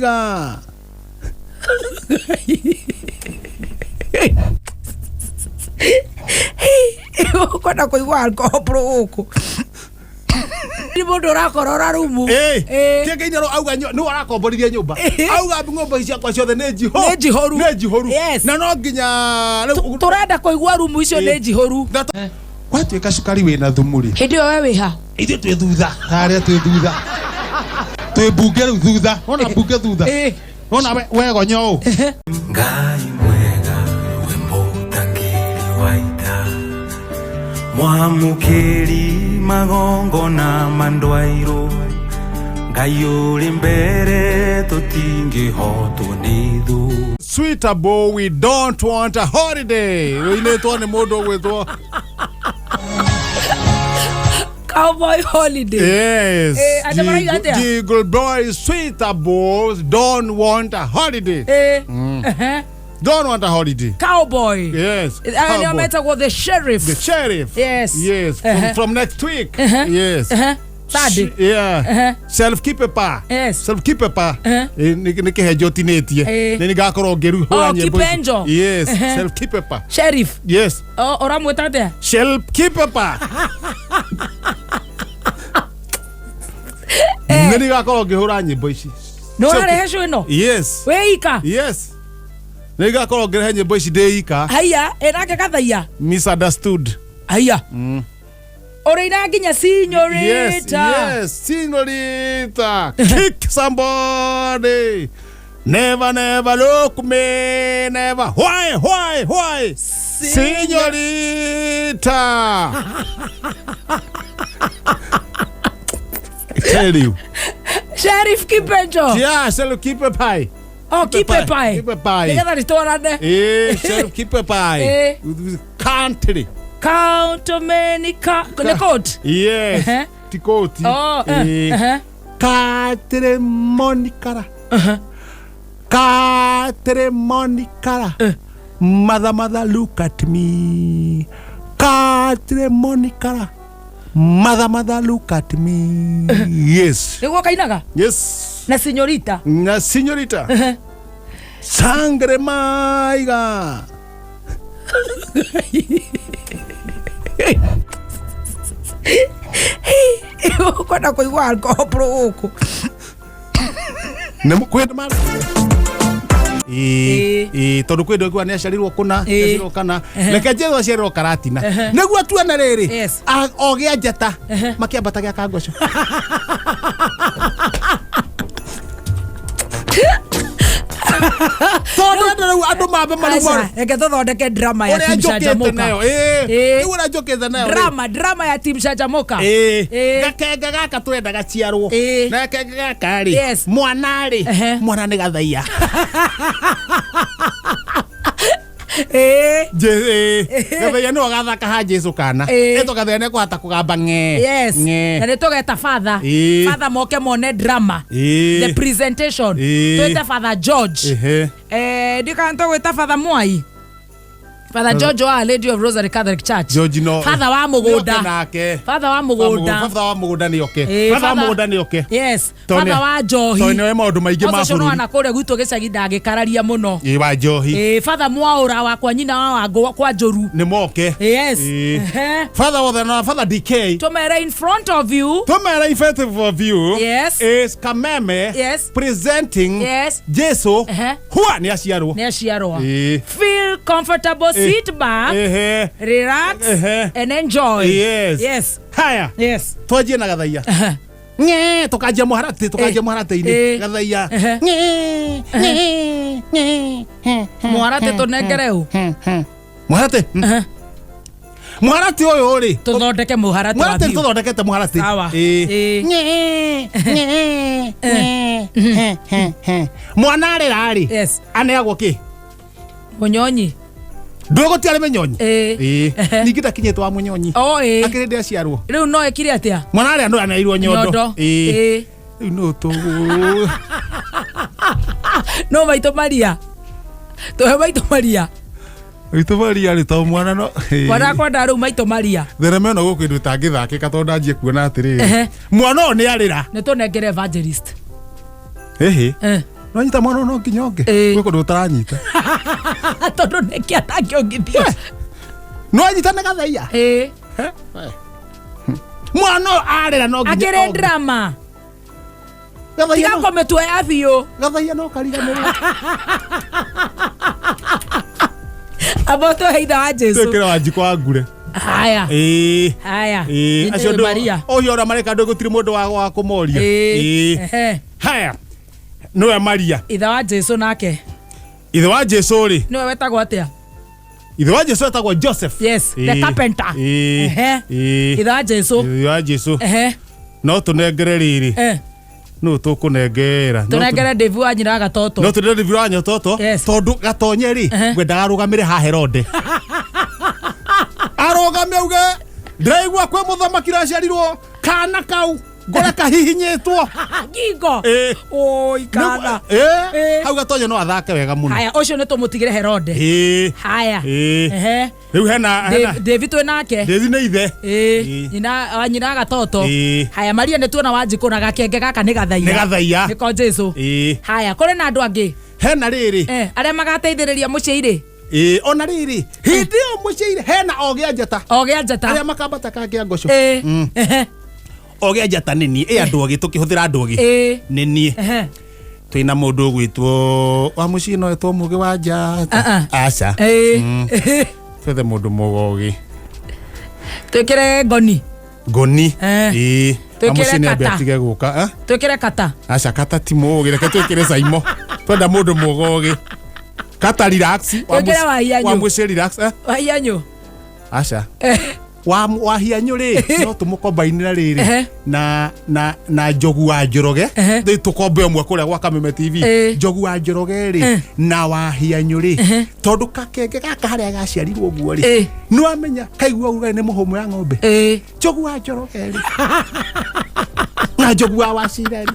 Ga. Kwenda kũigua alcohol gũkũ nĩ mũndũ ũrakorora rumu. Eh, Eh. kĩngĩ auga nĩ arakomborithia nyũmba. Eh. Auga ng'ombe ciakwa ciothe nĩ njihũ. Nĩ njihũru. Nĩ njihũru. Yes. Na no nginya rĩu Tũrenda kũigua rumu icio nĩ njihũru. Gwatuĩka cukari wĩna thumu rĩ. Hĩndĩ ĩyo we wĩha? Ithuĩ twĩ thutha. Harĩa twĩ thutha. Twĩ mbunge rĩu thutha. Wona mbunge thutha. Eh. Wona wegonyo ũũ. Ngai mwega we mũtangĩri wa ita mwamũkĩri magongona mandwairũ Ngai ũrĩ mbere tũtingĩhotwo nĩ thũ. Suitable, we don't want a holiday. Rũinĩtwo nĩ mũndũ ũgwĩtwo. Cowboy holiday. Yes. Eh, atĩ marauga atĩa? Jingle boy suitable don't want a holiday. Eh. Ehe. Don't want a holiday. Cowboy. Yes. Aya nĩo Cowboy. metagwo the sheriff. The sheriff. Yes. Yes. From, from next week. Yes. Ehe. Saturday. Yeah. Uh-huh. Self keep pa. Yes. Self keep pa. Uh-huh. Nä kä henjo tinä tie. Eh. Nä ngakorwo ngä ru. Oh, kipenjo. Yes. Uh-huh. Self keep pa. Sheriff. Yes. Oh, ũramwĩta atĩa? Self keep pa. Nä nä ngakorwo ngä hå ra nyä mbo ici. Nĩ ũrarehe show ĩno? Yes. Wĩ ika? Yes. Nä ngakorwo ngä rehe nyä mbo ici ndä ika. Haiya, ĩnake kathaia. Misunderstood. Haiya. Ũrĩina nginya Yes, señorita. yes, señorita. Kick somebody. Never, never look me. Never. Why, why, why? Señorita. I tell you. Sheriff Kipenjo. Yeah, shall keep a pie. Oh, keep a pie. Keep a pie. Nĩgetha rĩtwarane. Eh, shall keep a pie. Eh. Country. Count many nĩ coat. Yes. Uh-huh. Tikoti. Oh, eh, Eh. uh-huh. Katere Monikara. Katere Monikara. Mother, mother, look at me. Katere Monikara. Mother, mother, look at me. Yes. Nĩguo kainaga? Yes. Na señorita. Na señorita. Sangre maiga. Kwenda kũigua alcohol gũkũ. Nĩ kwĩ ma Ĩĩ. ä tondå kwä ndå nä aciarirwo kå na Ĩĩ. aciarirwo kana reke njesu aciarirwo karatina nĩguo tuone rĩrĩ Yes. o gĩa njata makĩambata gĩa kangoco tondũ andũ rĩu andũ mambe marumwo Aca, reke tũthondeke drama ya ũrĩa Team njũkĩte Canjamuka. nayo ĩĩ Ĩĩ. rĩu ũrĩa njũkĩte nayo rĩ. Drama ya Team Canjamuka. Ĩĩ. Ĩĩ. Gakenge gaka tũrenda gaciarwo Ĩĩ. na gakenge gaka rĩ Yes. mwana rĩ Ehe. mwana nĩ gathaia Ĩĩ. Gathaia nĩwe gathaka ha Jesu kana Ĩĩ. ĩtwo gathaia nĩ kũhota kũgamba ng'e Yes. ng'e Na nĩ tũgeta father. Ĩĩ. Father moke mone drama. Ĩĩ. The presentation. Ĩĩ. Twĩte Father George. Ehe. Eh, ndikana tũgwĩta Father Mwai. Father George wa Lady of Rosary Catholic Church. George no Father wa mũgũnda. Nĩoke nake Father wa mũgũnda. Father wa mũgũnda nĩoke Ĩĩ, Father wa mũgũnda nĩoke Yes. Tondũ Father wa njohi. tondũ nĩoĩ maũndũ maingĩ ma Ũcio bũrũri nĩwana kũrĩa gwitũ gĩcagi ndangĩkararia mũno. Ĩĩ, wa njohi Ĩĩ, Father Mwaũra wakwa nyina wa Wangũ kwa Njũru. nĩ moke Yes. Ĩĩ. Ehe. Father wothe na Father DK Tũmere in front of you. Tumera effective of you Yes. is Kameme Yes. presenting Yes. Jesu Ehe. hua nĩ aciarwo Nĩ aciarwo. Ĩĩ. Feel comfortable, sit back, Ehe. relax Ehe. and enjoy. Yes. Yes. Haya Yes. twanjie na gathaia Ehe. ng'e tukanjia mũharatĩ tukanjia Eh. mũharatĩ-inĩ Eh. gathaia Ehe. ng'e ng'e ng'e Mũharatĩ tũnengere ũ. mũharatĩ Ehe. mũharatĩ ũyũ rĩ Tũthondeke mũharatĩ wa mũharatĩ biũ. tũthondekete mũharatĩ Sawa. Ĩĩ. Ĩĩ. Ng'e, ng'e, ng'e, he, he. mwana arĩra rĩ Yes. aneagwo kĩ Mũnyonyi. ndũgũtiarĩ mĩnyonyi Ĩĩ. Ĩĩ. Ehe. ningĩ ndakinyĩtwo wa mũnyonyi Oh, ĩĩ. akĩrĩ ndĩ aciarwo Rĩu no ĩkire atĩa? mwana arĩa no aneirwo nyondo Nyondo. Ĩĩ. Ĩĩ. rĩu no tũ No maitũ Maria. Tũhe maitũ Maria. maitũ maria rĩ to mwana no Mwana akwenda rĩu maitũ Maria. therema ĩno gũkũ ĩndũ ĩtangĩthakĩka tondũ ndanjie kuona atĩrĩrĩ Ehe. mwana ũyũ nĩ arĩra Nĩ tũnengere evangelist. ĩhĩ Eh. Nonyita mwana no nginya onge. Ĩĩ. Gwĩ kũndũ ũtaranyita. Tondũ nĩkĩ atangĩongithio? Nonyita nĩ gathaiya. Ĩĩ. Mwana ũyũ arĩra no nginya Akĩrĩ onge. drama. Gathaiya Tiga no- kũmĩtuoya biũ. gathaiya no kariganĩrwo. Amba ũtũhe ithe wa Jesu. Twĩkĩre Wanjikũ wa ngure. Haya. Ĩĩ. Haya. Ĩĩ, acio Nĩ andũ Maria. ũcio ũrĩa mareka andũ gũtirĩ mũndũ wa kũmoria. Ĩĩ. Ĩĩ. Ehe. Haya, nĩwe Maria. Ithe wa Jesu nake. Ithe wa Jesu rĩ, Nĩwe wetagwo atĩa? ithe wa Jesu etagwo Joseph. Yes, the Ĩĩ. carpenter. Ĩĩ. Ehe. Ĩĩ. Ithe wa Jesu. Ithe wa Jesu. Ehe. No tũnengere rĩrĩ, Eh. nũ tũkũnengera? No Tũnengere Dave wa nyina wa Gatoto. no tũnengere David wa Nyototo. Yes. Tondũ gatonye rĩ, Ehe. ngwendaga arũgamĩre ha Herode. Arũgame auge ndĩraigua kwĩ mũthamaki ũraciarirwo kana kau ngore kahihinyĩtwo. Ngingo. Ĩĩ. Oi kana. Ĩĩ. Ĩĩ. Hau gatonye no athake wega mũno. Haya, ũcio nĩ tũmũtigĩre Herode. Ĩĩ. Haya. Ĩĩ. Ehe. Rĩu hena hena David twĩ nake. David nĩ ithe. Ĩĩ. Ĩĩ. Nyina wa nyina wa Gatoto. Ĩĩ. Haya, Maria nĩ tuona Wanjikũ na gakenge gaka nĩ gathaiya. Nĩ gathaiya. Nĩko Jesu. Ĩĩ. Haya, kũrĩ na andũ angĩ. Hena rĩrĩ. Eh, arĩa magateithĩrĩria mũciĩ-rĩ. Ĩĩ, ona rĩrĩ hĩndĩ ĩyo mũciĩ hena ogĩa njata Ogĩa njata. arĩa makambata kangĩa ngoco. Ĩĩ. Mm. Ehe. Ogĩa njata nĩ niĩ ĩ andũ ogĩ tũkĩhũthĩra andũ ogĩ Ĩĩ. nĩ niĩ Ehe. twĩna mũndũ ũgwĩtwo wa mũciĩ no etwo mũgĩ wa njata. Ah, Aca. Ĩĩ. Mm. Twethe mũndũ mũgogĩ. Twĩkĩre ngoni. Ngoni. Eh. Ĩĩ. Wa Twĩkĩre mũciĩ nĩ ambe kata. atige gũka. Eh? Twĩkĩre kata. Aca kata ti mũgĩ reke twĩkĩre caimo. Twenda mũndũ mũgogĩ. Kata relax. Wa Twĩkĩre mũciĩ- Wahianyũ. Wa mũciĩ relax. Eh? Wahianyũ. Aca. Wa wahianyũ rĩ no tũmũkombainĩra rĩrĩ Ehe. na njogu wa njoroge Ehe. rĩ tũkombe ũmwe kũrĩa gwa Kameme TV. Ĩĩ. Njogu wa njoroge rĩ Eh. na wahianyũ rĩ Ehe. tondũ kakenge gaka harĩa gaciarirwo ũguo rĩ Ĩĩ. nĩwamenya kaigua uga nĩ mũhũmũ ya ng'ombe. Ĩĩ. Njogu wa njoroge rĩ na njogu wa wacira rĩ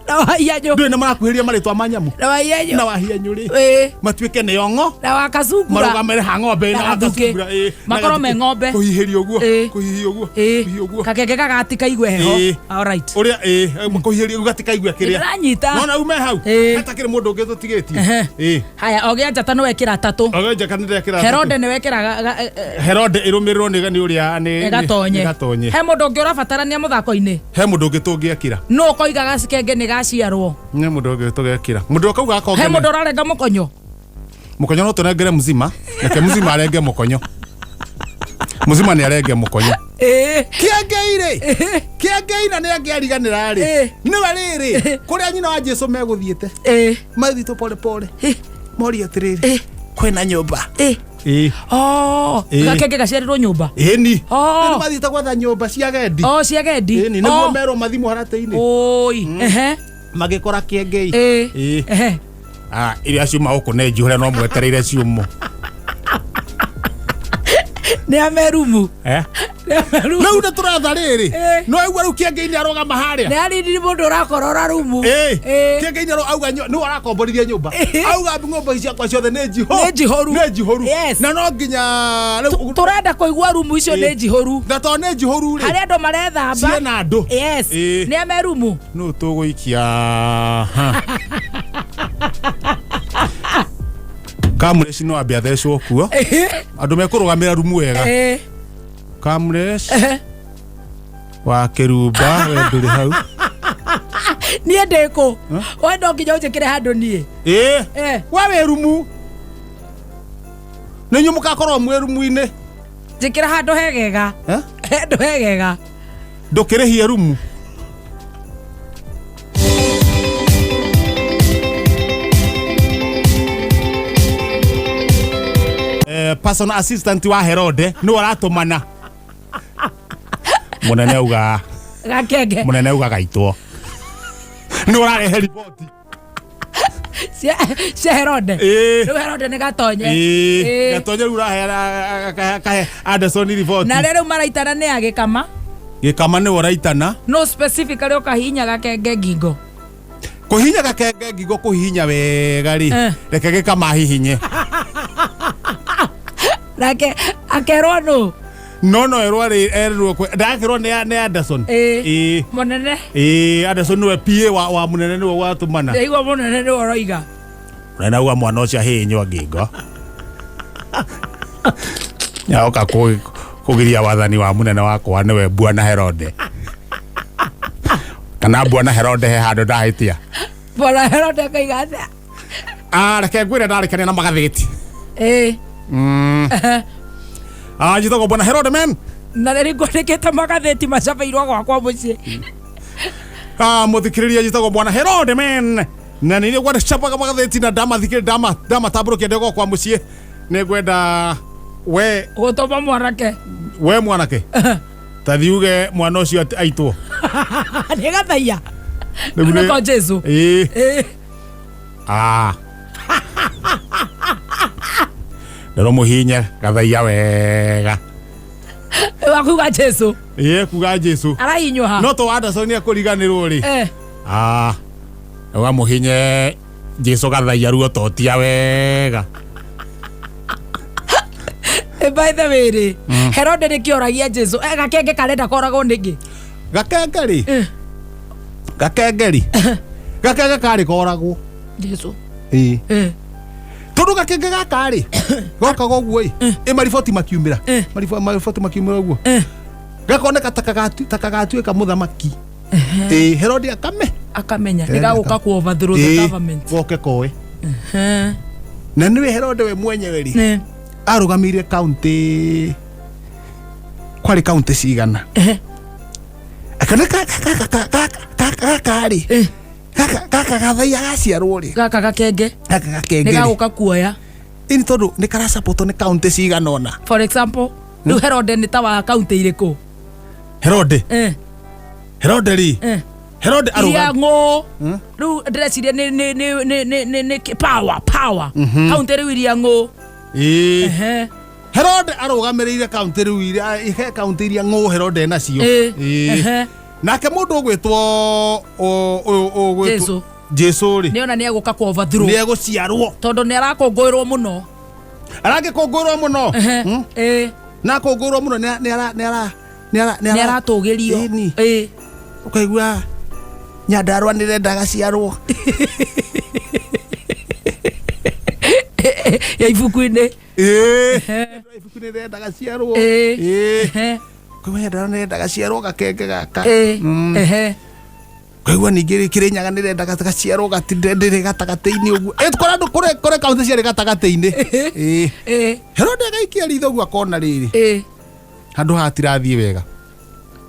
Na wahianyũ. ndũĩ nĩ marakuhĩrĩria marĩtwa ma nyamũ Na wahianyũ. na wahianyũ rĩ Ĩĩ. matuĩke nĩo ng'o Na wakacungura. marũgamĩre ha ng'ombe Na na gathukĩ. wakacungura, ĩĩ, na Makorwo me gathukĩ. ng'ombe. Kũhihĩria ũguo Ĩĩ. kũhihia ũguo Ĩĩ. kũhihia ũguo Kakenge gagati kaigue heho. Ĩĩ. All right. ũrĩa ĩĩ kũhihĩria ũguo gatikaigua kĩrĩa Nĩndĩranyita. nona ume hau Ĩĩ. hatakĩrĩ mũndũ ũngĩ tũtigĩtie Ehe. ĩĩ Haya, ogĩa njata nĩ wekĩra atatũ. ogenja kanitha kĩra Herode nĩ wekĩra ga- Herode ĩrũmĩrĩrwo nĩ nĩ ũrĩa nĩ eh, gatonye. nĩ gatonye He mũndũ ũngĩ ũrabatarania mũthako-inĩ. he mũndũ ũngĩ tũngĩekĩra Nũ ũkoiga gakenge nĩ gaciarwo. nĩ mũndũ ũngĩ tũgekĩra mũndũ ũkauga He akonge mũndũ ũrarenga mũkonyo. mũkonyo no tũnengere mzima reke mzima arenge mũkonyo mzima nĩ arenge mũkonyo Ĩĩ. kĩengei rĩ kĩengei na nĩ angĩariganĩra rĩ Ĩĩ. nĩwe rĩrĩ kũrĩa nyina wa Jesu megũthiĩte Ĩĩ. mathiĩtwo pole pole Ĩĩ. morie atĩrĩrĩ Ĩĩ. kwĩna nyũmba Ĩĩ. ĩĩ Oh, Ĩĩ. gakenge gaciarĩrwo nyũmba. ĩni Oh. nĩ mathiĩte gwetha nyũmba cia gendi Oh, cia gendi. ĩni nĩguo Oh. merwo mathi mũharatĩ-inĩ Oi. Ehe. magĩkora kĩengei Ĩĩ. Ĩĩ. Ehe. Ah, iria ciuma gũkũ nĩ njuhũre no mwetereire ciumũ Nĩ amerumu. Eh? Nĩ amerumu. rĩu nĩ tũretha rĩrĩ Ĩĩ. no aigua rĩu kĩengei nĩ arũgama harĩa Nĩ arindiri mũndũ ũrakorora rumu. Ĩĩ. Ĩĩ. Kĩengei nĩ auga nĩwe arakomborithia nyũmba Ĩĩ. auga ng'ombe ciakwa ciothe nĩ njihũ Nĩ njihũru. nĩ njihũru Yes. na no nginya rĩu Tũrenda kũigua rumu icio Ĩĩ. nĩ njihũru. na tondũ nĩ njihũru rĩ Harĩa andũ marethamba. ciĩna andũ Yes. Ĩĩ. Nĩ amerumu. nũ tũgũikia ha. Kamresh no ambe athecwo kuo andũ mekũrũgamĩra rumu wega Ĩĩ. Kamresh wa kĩrumba we ndũrĩ hau Niĩ ndĩ kũ? We no nginya ũnjĩkĩre handũ niĩ. ĩĩ Eh. we wĩ rumu nĩ inyuĩ mũgakorwo mwĩ rumu-inĩ Njĩkĩra handũ hegega. Eh? Handũ hegega. ndũkĩrĩhie rumu Eh, personal assistant wa Herode nĩwe ũratũmana mũnene auga Gakenge. mũnene auga gaitwo nĩwe ũrarehe riboti Cia Herode. Ĩĩ. Rĩu Herode nĩ gatonye. Ĩĩ, Ĩĩ. gatonye rĩu ũrahe kahe Anderson riboti Na arĩa rĩu maraitana nĩ agĩkama. gĩkama nĩwe ũraitana No specifically ũkahihinya gakenge ngingo. kũhihinya gakenge ngingo kũhihinya wega rĩ Eh. reke gĩkama hihinye Nake akerwo nũ? No no erwo arĩ erirwo ndakĩrwo nĩ Anderson. Ĩĩ. Ĩĩ. Mũnene. Ĩĩ, Anderson nĩwe PA wa mũnene, nĩwe watũmana. Ndaigua mũnene nĩwe ũroiga. Mũnene auga mwana ũcio ahihinywo ngingo nyaoka kũgiria wathani wa mũnene wakwa, nĩwe Bwana Herode, kana Bwana Herode he handũ ndahĩtia? Bwana Herode akaiga atĩa? Ah, reke ngwĩre, ndarĩkania na magathĩti. Ĩĩ. Ah, njĩtagwo Bwana Herode men. Na rĩrĩ ngwandĩkĩte magathĩti macabairwo gwakwa mũciĩ. Ah, mũthikĩrĩria, njĩtagwo Bwana Herode men, na nĩ ngwandĩcabaga magathĩti na ndamathikĩrĩria, ndamatambũrũkia ndĩ gwakwa mũciĩ. Nĩ ngwenda we gũtũma mwanake. We mwanake, tathiuge mwana ũcio aitwo. Nĩ gathaia. Rĩu nĩko Jesu. Ĩĩ. Ĩĩ. Ah. Ndero mũhinye gathaia wega. Wakuga Jesu. Ĩĩ, kuga Jesu. Arahinywo ha? No to Anderson nĩ akũriganĩrwo rĩ. Ah, ũgamũhinye Jesu gathaia ruo totia wega. By the way rĩ, Herode nĩ kĩoragia Jesu, gakenge karenda koragwo nĩkĩ? Gakengeri. Eh. Gakengeri, gakenge karĩ koragwo. Jesu. Ĩĩ. Eh. Tondũ gakenge gaka rĩ, gokaga ũguo ĩ, ĩ mariboti makiumĩra. Eh. Mariboti makiumĩra ũguo. Eh. Gakoneka ta kagatuĩka mũthamaki. Ĩĩ, Herode akame. Akamenya nĩ Herode gagũka ku overthrow the Ĩĩ, government. goke koe. Eh. Na nĩwe Herode we mwenyewe rĩ, Eh. arũgamĩire kaunti, kwarĩ kaunti cigana. Eh. Akona gaka rĩ, Eh. gaka gathaia gaciarwo rĩ, gaka gakenge gaka nĩ gakenge rĩ, gagũka kuoya. Ĩni tondũ nĩ karasapotwo nĩ kaunti cigana ũna. For example, rĩu Herode nĩ ta wa kaunti irĩkũ? Herode. Eh. Herode rĩ, Eh. Herode iria arũgam ng'ũ rĩu ndĩreciria nĩ power kaunti rĩu iria ng'ũ. Ĩĩ. Ehe. Herode arũgamĩrĩire kaunti rĩu iria, he kaunti iria ng'ũ Herode nacio. Ĩĩ. Ĩĩ. Ehe. Nake mũndũ ũgwĩtwo ũyũ ũgwĩtwo Jesu. Jesu rĩ, nĩ ona nĩ egũka ku overthrow. Nĩ egũciarwo. Tondũ nĩ arakũngũĩrwo mũno. Arangĩkũngũĩrwo mũno. Ehe. Ĩĩ. Na kũngũĩrwo mũno nĩ nĩ ara nĩ ara nĩ ara nĩ aratũgĩrio. Ĩni. Ĩĩ. Ũkaigua Nyandarua nĩ renda gaciarwo. Ya ibuku-inĩ. Ĩĩ, ibuku nĩ renda gaciarwo. Ĩĩ. Ĩĩ. Ehe. Ũkaigua Nyandarua nĩ renda gaciarwo gakenge gaka. Ĩĩ. Ehe. Ũkaigua ningĩ Kĩrĩnyaga nĩ renda gaciarwo gatindĩrĩ gatagatĩ-inĩ ũguo. Ĩ, kũrĩ andũ kũrĩ kaunti ciarĩ gatagatĩ-inĩ. Ĩĩ. Ĩĩ. Herode agaikia ritho ũguo akona rĩrĩ, Ĩĩ. handũ haha hatirathiĩ wega.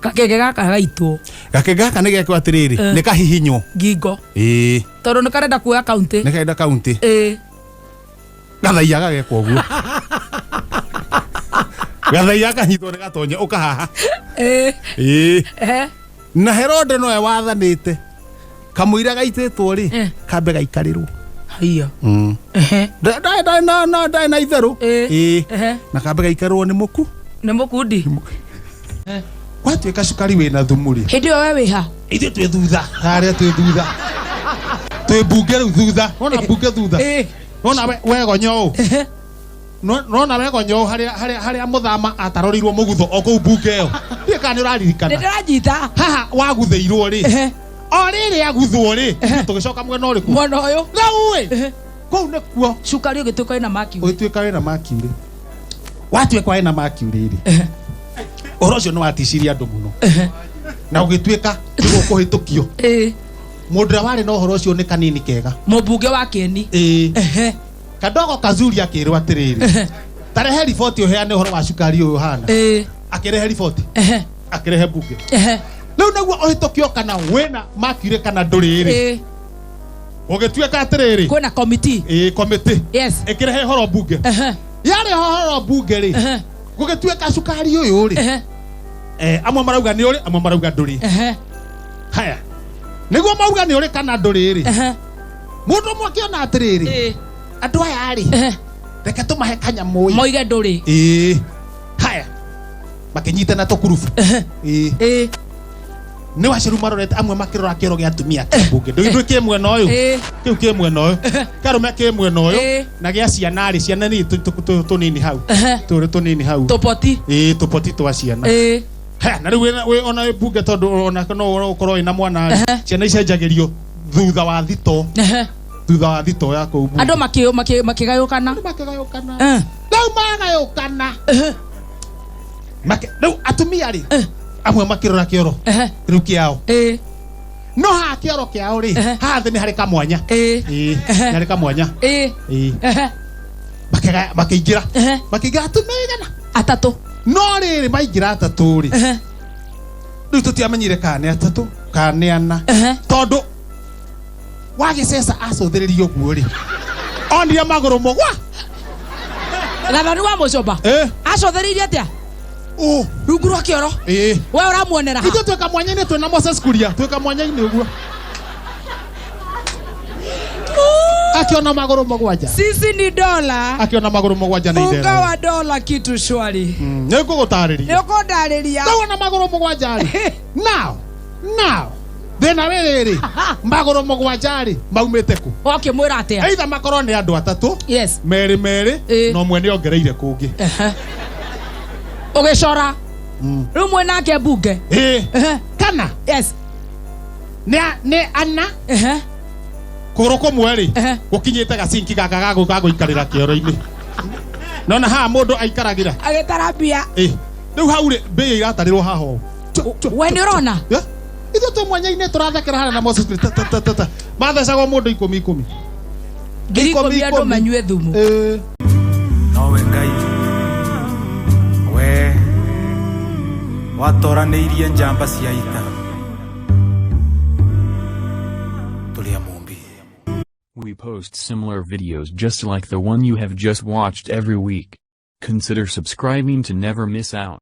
Gakenge gaka gaitwo. Gakenge gaka nĩ gekwo atĩrĩrĩ, Eh. nĩ kahihinywo. Ngingo. Ĩĩ. Tondũ nĩ karenda kuoya kaunti. Nĩ karenda kaunti. Ĩĩ. Gathaia gagekwo ũguo, gathaia kanyitwo nĩ gatonye ũkahaha. Ĩĩ. Ĩĩ. Ehe. Na Herode nowe wathanĩte kamũira gaitĩtwo rĩ, Eh. kambe gaikarĩrwo. Haiya. Ehe. Ndarĩ na itherũ. Ĩĩ. Ĩĩ. Ehe. Na kambe gaikarĩrwo nĩ mũku. Nĩ mũkundi. Gwatuĩka cukari wĩna thumu rĩ, Hĩndĩ ĩyo we wĩ ha? Ithuĩ twĩ thutha harĩa, twĩ thutha, twĩ mbunge rĩu thutha, nona mbunge thutha. Ĩĩ. Nona wegonyo ũũ. Ehe. Nona wegonyo ũũ harĩa mũthama atarorirwo mũgutho o kũu mbunge ĩyo, ndiĩ kana nĩ nĩ ũraririkana. ndĩranyita. Haha waguthĩirwo rĩ, Ehe. o rĩrĩ aguthwo rĩ, tũgĩcoka mwena ũrĩkũ? Mwena ũyũ. Rĩu ĩ, Ehe. kũu nĩkuo cukari ũgĩtuĩka wĩna mercury. ũgĩtuĩka wĩna mercury, watuĩka wĩna mercury rĩ, Ehe. ũhoro ũcio nĩ waticirie andũ mũno Ehe. na ũgĩtuĩka nĩguo kũhĩtũkio. Ĩĩ. Mũndũ ũrĩa warĩ na ũhoro ũcio nĩ kanini kega. Mũmbunge wa kĩeni. Ĩĩ. Ehe. Kadogo kazuri akĩrwo atĩrĩrĩ, tarehe riboti ũheane ũhoro wa cukari ũyũ ũhana. Ĩĩ. Akĩrehe riboti. Ehe. Akĩrehe mbunge. Ehe. Rĩu nĩguo ũhĩtũkio kana wĩna mercury kana ndũrĩ rĩ, Ĩĩ. ũgĩtuĩka atĩrĩrĩ, kwĩna komiti. Ĩĩ, komĩtĩ Yes. ĩkĩrehe ũhoro mbunge. Ehe. Yarĩ ũhoro mbunge rĩ, Ehe. gũgĩtuĩka cukari ũyũ rĩ, Ehe. amwe marauga nĩ ũrĩ, amwe marauga ndũrĩ. Ehe. Haya, nĩguo mauga nĩ ũrĩ kana ndũrĩ rĩ, Ehe. mũndũ ũmwe akĩona atĩrĩrĩ, Ĩĩ. andũ aya rĩ, Ehe. reke tũmahe kanyamũ ĩ. Moige ndũrĩ. Ĩĩ, haya, makĩnyitana tũkurubu. Ĩĩ. Ĩĩ. Nĩ waceru marorete amwe makĩrora kĩoro gĩa atumia kĩa mbunge. Ndũĩ kĩ mwena ũyũ? Ĩĩ. Kĩu kĩ mwena ũyũ. Kĩarũme kĩ mwena ũyũ. Ĩĩ. Na gĩa ciana rĩ, ciana nĩ tũnini hau. Tũrĩ tũnini hau. Tũpoti. Ĩĩ, tũpoti twa ciana. Ĩĩ. He, na rĩu wĩ ona wĩ mbunge tondũ ona no ũkorwo wĩna mwana rĩ, ciana icenjagĩrio thutha wa thito. Thutha wa thito ya kũu mbunge. Andũ makĩgayũkana. Andũ makĩgayũkana. Eh. Rĩu magayũkana. Rĩu atumia rĩ, amwe makĩrora kĩoro rĩu kĩao. Ĩĩ. No haha kĩoro kĩao rĩ, haha thĩ nĩ harĩ kamwanya. Ĩĩ. Ĩĩ, nĩ harĩ kamwanya. Ĩĩ. Ĩĩ. Makĩingĩra. Makĩingĩra atumia igana. Atatũ. No rĩrĩ maingĩra atatũ rĩ, rĩu tũtiamenyire kana nĩ atatũ kana nĩ ana. Tondũ wagĩceca acũthĩrĩria ũguo rĩ, onire magũrũ mũgwa. Gathoni wa mũcomba. Eh. Acũthĩrĩirie atĩa? Ũ. Rungu rwa kĩoro. Ĩĩ. We ũramuonera ha? Ithuĩ twĩ kamwanya-inĩ twĩna Moses Kuria, twĩ kamwanya-inĩ ũguo. Akiona magũrũ mũgwanja. Sisi ni dola. Akiona magũrũ mũgwanja nĩ Unga ithera. wa dola kitu shwari. Nĩ ngũgũtarĩria. Nĩ ũkũndarĩria. Rĩu ona magũrũ mũgwanja rĩ. Now, now. Thĩna wĩ rĩrĩ, magũrũ mũgwanja rĩ, maumĩte kũ? Wakĩmwĩra atĩa? Either makorwo nĩ andũ atatũ, Yes. merĩ merĩ, Ĩĩ. na ũmwe nĩ ongereire kũngĩ. Ũgĩcora. Rĩu mwĩ nake mbunge. Ĩĩ. Kana Yes. nĩ ana kũgũrũ kũmwe rĩ, gũkinyĩte gacinki gaka ga gũikarĩra kĩoro-inĩ. Nona haha mũndũ aikaragĩra. Agĩtara mbia. Ĩĩ. Rĩu hau rĩ, mbĩa iratarĩrwo haha ũũ. We nĩ ũrona? Yeah. Ithuĩ twĩ mwanya-inĩ tũrathekera harĩa na Moses ta ta ta ta ta. Mathecagwo mũndũ ikũmi ikũmi. 10,000 andũ Ikũmi. manyue thumu. Ĩĩ. Nowe Ngai we watoranĩirie njamba cia ita tũrĩ a Mũmbi. We post similar videos just like the one you have just watched every week. Consider subscribing to never miss out.